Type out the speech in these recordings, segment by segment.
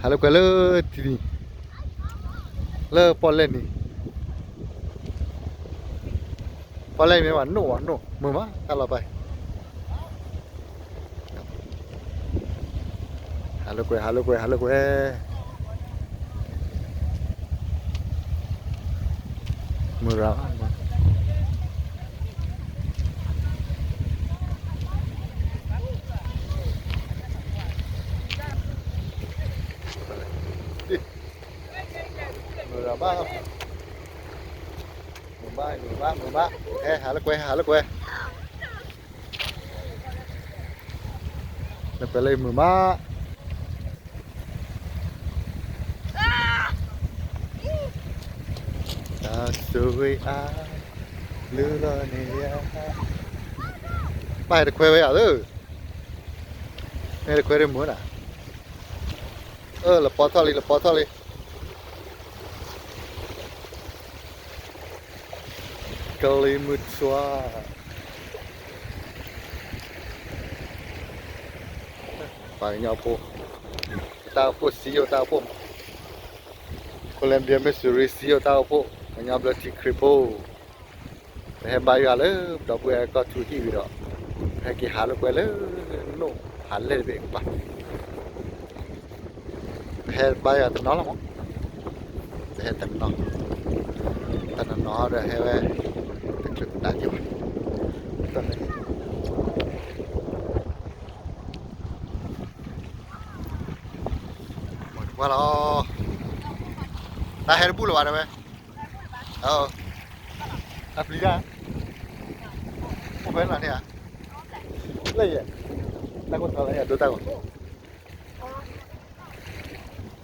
ဟးလိာ်ကွဲလၢထံနံၤ, လၢပီၣ်လဲၣ်နံၤ, ပီၣ်လဲၣ်မ့ၢ်ဘၣ်နိၣ်ဘၣ်နိၣ် မုာ်မး တၢ်လီၤပာ် ဟးလိာ်ကွဲ ဟးလိာ်ကွဲ ဟးလိာ်ကွဲ, မုာ်ရၤ မုာ်ရၤဘၣ်, မုာ်ဘၣ် မုာ်ဘၣ် မုာ်ဘၣ်, ဟဲ ဟးလိာ်ကွဲ ဟးလိာ်ကွဲ, လိာ်ကွဲလၢမုာ်မး, တၢ်ဆိၣ်ဂ့ၤအါ လုၢ်လီၤန့ၢ်ယၤ, ဘၣ်ဟဲတခွဲဝဲယၤသၢ, ဟဲတခွဲဒ်မုာ်နၤ, အၢ လပီထီၣ်လံ လပီထီၣ်လံ, ကလံၤမုၢ်သွါ, ပှၤကညီဖိ, တၢ်အိၣ်ဖှိၣ်စံယိၣ်တၢ်အိၣ်ဖှိၣ်, Columbia Missouri စံယိၣ်တၢ်အိၣ်ဖှိၣ် ကညီဘျၢထံခရံာ်ဖိ, ပဟဲဘါယွၤလၢ ပဒီပုၢ်ဝဲၢ်ကီၢ်ထူဟံၣ်ဝံၤဒီး ပဟဲက့ၤဟးလိာ်ကွဲလၢ နိၣ်ဟးလဲၣ်တဘ့ၣ်ကပၤ ပဟဲဘါယွၤတနီၤလီၤမး, ပဟဲတနီၤ, တနီၤနီၤဒီးဟဲဝဲ တချုးတၢ်က့ၤဘၣ်, ဝါလီၤ, တၢ်ဟဲတဘူၣ်လၢၤဘၣ်တဲဝဲ, တၢ်ပျံၤတၢ်, အိၣ်ဖဲလီၤန့ၣ်ဧါ, လၢယဲ, တၢ်ကိၢ်ထီၣ်လၢယဲ ဒိတၢ်ဂီၤ,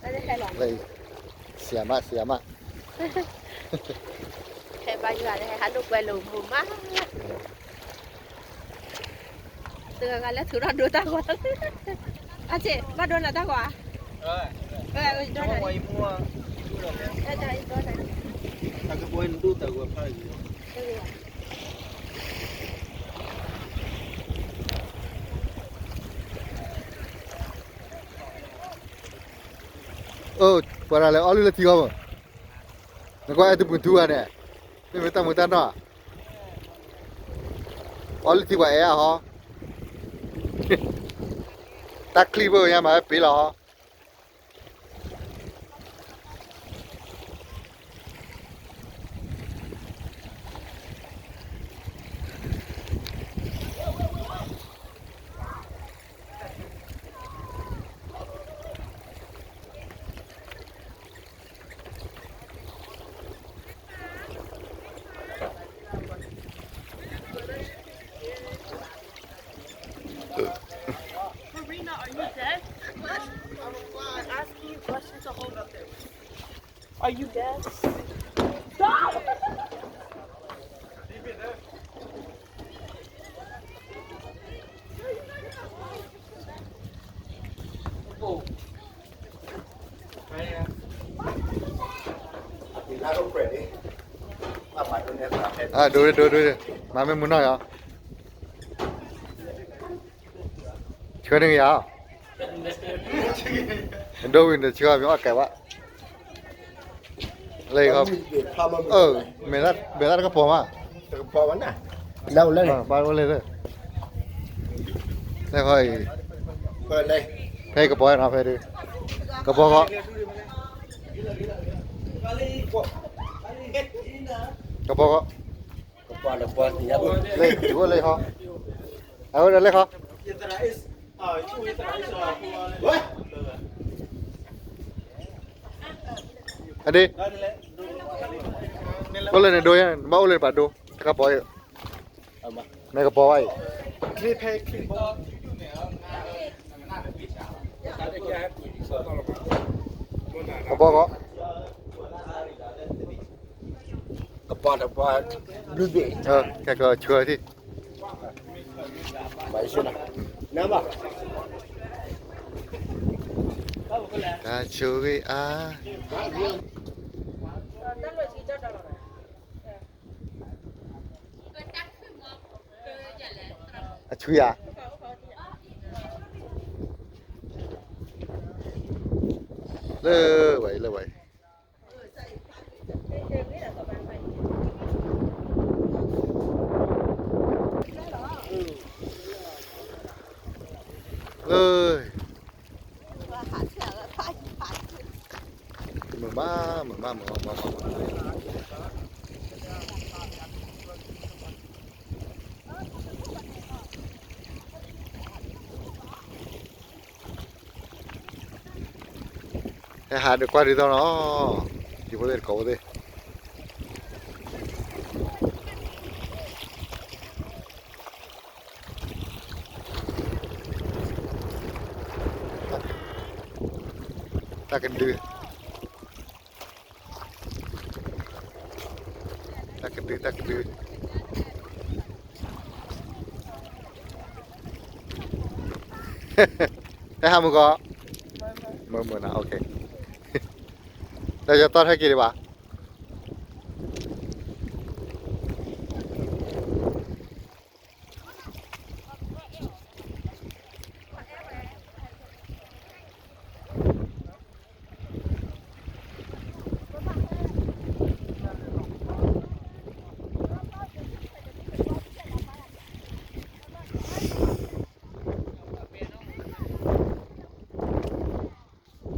လၢယဲ, ဆရာမ ဆရာမ, ဟဲဘါယွၤလၢဟဲဟးလိာ်ကွဲလၢမုာ်မး တဂၤဂၤလၢထုးထီၣ်ဒိတၢ်ဂီၤ, အဆ့ ဘၣ်ဒိနၤတၢ်ဂီၤဧါ, ဒိနၤ, အၢ ပှၤတၢ်လဲၤအီလုၢ်လၢထံဂီၢ်မး, နကွၢ်အဲၣ်တပူၤထူဂၤန့ၣ်, မ့မ့ၢ်တၢ်မုာ်တၢ်နီၢ်, အီလုၢ်ထံပှၤအဲၣ်အဟီ, တၢ်ချံဘၣ်ညါမၤဝဲပ့ၤလီၤဟီ. Karina, are you dead? I'm asking you questions to hold up there. Are you dead? Stop! ဒိဒိဒိဒိ, မၤမ့ၢ်မုာ်နီၢ်ယီၤ, ဆှၢန့ၢ်ကယၤ, ဒိဝံၤန့ၣ်ဆှၢမ့ၢ်အီၣ်ကဲဘၣ်, လၢ, မဲာ်လၢတကပီၤမး, ဘၣ်အိၣ်လၢ, လၢဃီအံၤ, ဖဲကပီၤနီၤဖဲဒုး, ကပီၤဃီ, ကပီၤဃီ, လၢ, တုၤအိၣ်လၢဃီ, အဝဲဒၣ်လၢဃီ အဒ့, အိၣ်လၢန့ၣ်ဒိ, နဘၣ်အိၣ်လၢန့ၣ်ဘၣ်ဒိ, တကပီၤအံၤ, မ့ၢ်ကပီၤဘၣ်အံၤ, ကပီၤဃီ, ကပီၤတပီၤ, ဘျုးဘ့ၣ်, ကဲကဆှၢထံၣ် တၢ်ဆိၣ်ဂ့ၤအါ, အဆူၣ်ယၤ, လၢဝဲအံၤ လၢဝဲအံၤ လၢ မုာ်မး မုာ်မး မုာ်မး မုာ်မး မုာ်မး ဟဲဟးဒုးကွၢ်ဒ်သိးနီၤ, ဒံဖိသ့ၣ်တကိးဖိသ့ၣ်, တၢ်ကဒု, တၢ်ကဒု တၢ်ကဒု, ဟဲဟးမုာ်ကီး, မုာ်မုာ်နီၤ, တၢ်ယီၤတီၢ်ထဲက့ၤဒံးဘၣ်.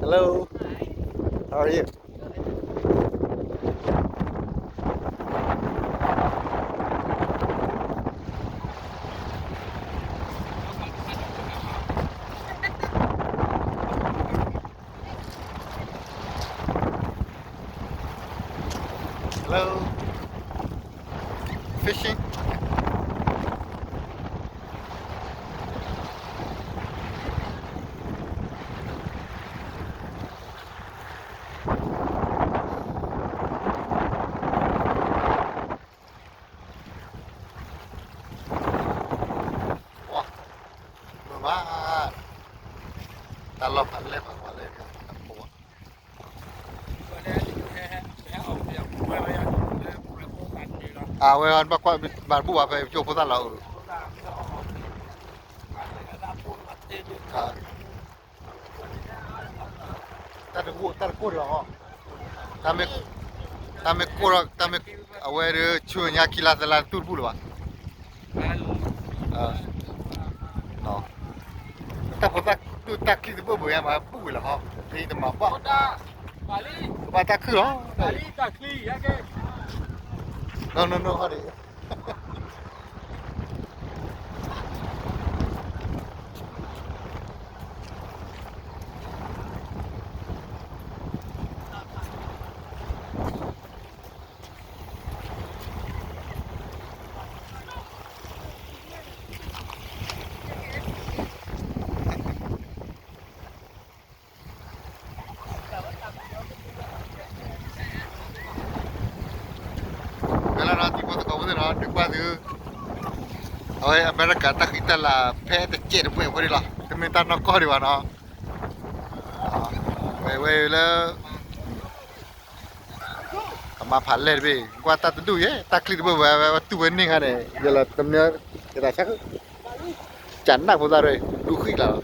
Hello. How are you? Hello. Fishing. မ့ၢ်ဘၣ်, တၢ်လီၢ်ဖးလဲၢ်ဖးကွၢ်လဲၢ်, အဝဲဘၣ်ကွၢ်မၤဘူၣ်ဘၣ်ဖဲကၠိဖိသၣ်လီၤ. တၢ်တကိၢ် တၢ်တကိၢ်ဒီး, တၢ်မ့ၢ်ကိၢ်ဒီး တၢ်မ့ၢ် အဝဲဒၣ်ဆူညါခံလါသၢလါတတူၢ်တဘူၣ်လၢၤဘၣ်. တၢ်ဖိသၣ်တူၢ်တၢ်ချံတဘၣ်ဘၣ်ယါမၤဘူၣ်ဝဲလီၤဟီ, ဖဲတမၤဘၣ်, ကဘၣ်တၢ်ခုၣ်လီၤ. နီၢ်နီၢ်နီၢ်ဟီဒံး ဝဲလီၤနီၤ တံၤဖိသကိးဖိသ့ၣ်နီၤ ဒုးကွၢ်သု, အဝဲအမဲရကၤတၢ်ဃံတၢ်လၤဖဲတစဲးတပှဲၤဖိဒံးလီၤ တမ့ၢ်တၢ်နီၢ်ကီၢ်ဒံးဘၣ်နီၤ, ဝဲဝဲလၢ ကမၤဖးလဲၢ်တဘ့ၣ် ကွၢ်တၢ်တဒူၣ်ယဲ တၢ်ချံတဘၣ်ဝဲ ဝဲတူၢ်ဝဲန့ၢ်ခါန့ၣ် ယလီၤတမၢ ယသးဆၢ ကနၣ်ဖိသၣ်ရဲၣ် ဒူဃံၣ်ကျါလီၤ,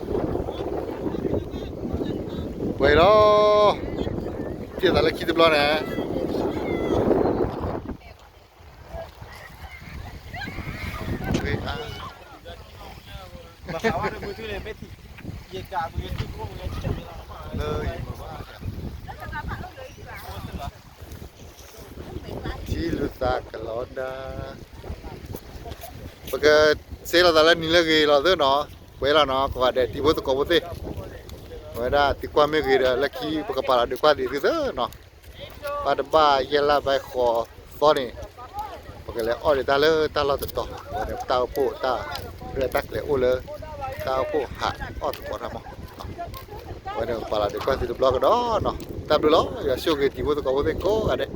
ပှဲၤလီၤ, စံးသးလၢခံတဘျီန့ၣ် ထံလုၢ်သးကလီၤဒၣ်, ပကစ့လီၤသးလၢနံၤလၢဂ့ၤလီၤသၢနီၤ, ပှဲၤလီၤနီၤ ကဘၣ်ဒဲးတံၤဖိသကိးဖိသ့ၣ်, ဝဲဒၣ်သုကွၢ်မ့ၢ်ဂ့ၤဒီး လၢခံပကပာ်လီၤဒုးကွၢ်သ့ၣ်သုသၢနီၤ, ဘၣ်တဘၣ်ယဲၢ်လါဘၣ်ဃိးသီန့ၣ်, ပကလဲၤအီၣ်ဒံးတၢ်လၢတၢ်လီၢ်တတီၤ, ဝဲန့ၣ်တၢ်အိၣ်ဖှိၣ်တၢ်ရဲၣ်တၢ်ကျဲၤအိၣ်လၢ တၢ်အိၣ်ဖှိၣ်ဟးအီၣ်သကိးတၢ်မး, ဝဲန့ၣ်ပကပာ်လီၤဒုးကွၢ်သ့ၣ်တဘျီကဒီးနီၤ, တၢ်ဘျုးလီၤ ယွၤဆိၣ်ဂ့ၤတံၤဖိသကိးဖိသ့ၣ်ကိးဂၤဒဲး